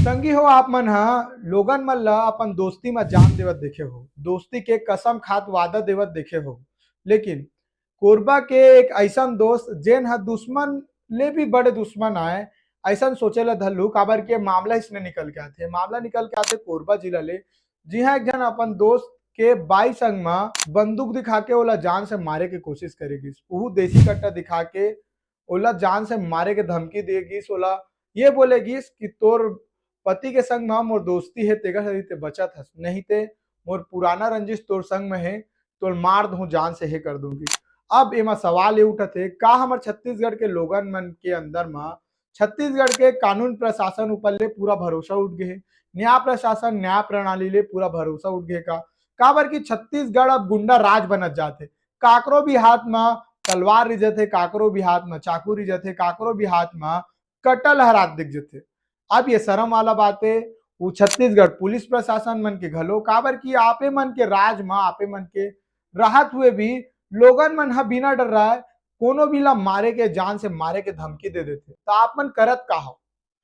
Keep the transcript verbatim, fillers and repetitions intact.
संगी हो, आप मन ह लोगन मन ल अपन दोस्ती म जान देवत देखे हो, दोस्ती के कसम खात वादा देवत देखे हो, लेकिन कोरबा के एक ऐसन दोस्त जेन ह दुश्मन ले भी बड़े दुश्मन आय, ऐसन सोचे ला धर लू, काबर के मामला इसने निकल के आथे। मामला निकल के आथे कोरबा जिला ले, जिहां एक झन अपन दोस्त के बाई संग म बंदूक दिखा के ओला जान से मारे के कोशिश करे गिस। उहू देसी कट्टा दिखा के ओला जान से मारे के धमकी दे गिस। ओला ये बोले गिस कि तोर पति के संग म मोर दोस्ती हे, तेकर सेती ते बचत हस, नहीं ते मोर पुराना रंजिश तोर संग म हे, तोल मार दूं, जान से हे कर दूंगी। अब एमा सवाल ये उठत हे, का हमर छत्तीसगढ़ के लोगन मन के अंदर म छत्तीसगढ़ के कानून प्रशासन ऊपर ले पूरा भरोसा उठ गए हे, न्याय प्रशासन, न्याय प्रणाली ले पूरा भरोसा उठ गए का? काबर कि छत्तीसगढ़ अब गुंडा राज बनत जात हे। काकरो भी हाथ म तलवार रिजत हे, काकरो भी हाथ म चाकू रिजत हे, काकरो भी हाथ म कट्टा लहरात दिख जथे। अब ये शर्म वाला बात हे, वो छत्तीसगढ़ पुलिस प्रशासन मन के घलो, काबर कि आपे मन के राज म, आपे मन के रहत हुए भी लोगन मन ह बिना डर रहा है, कोनो भी ला मारे के, जान से मारे के धमकी दे देथे। तो आप मन करत का हो?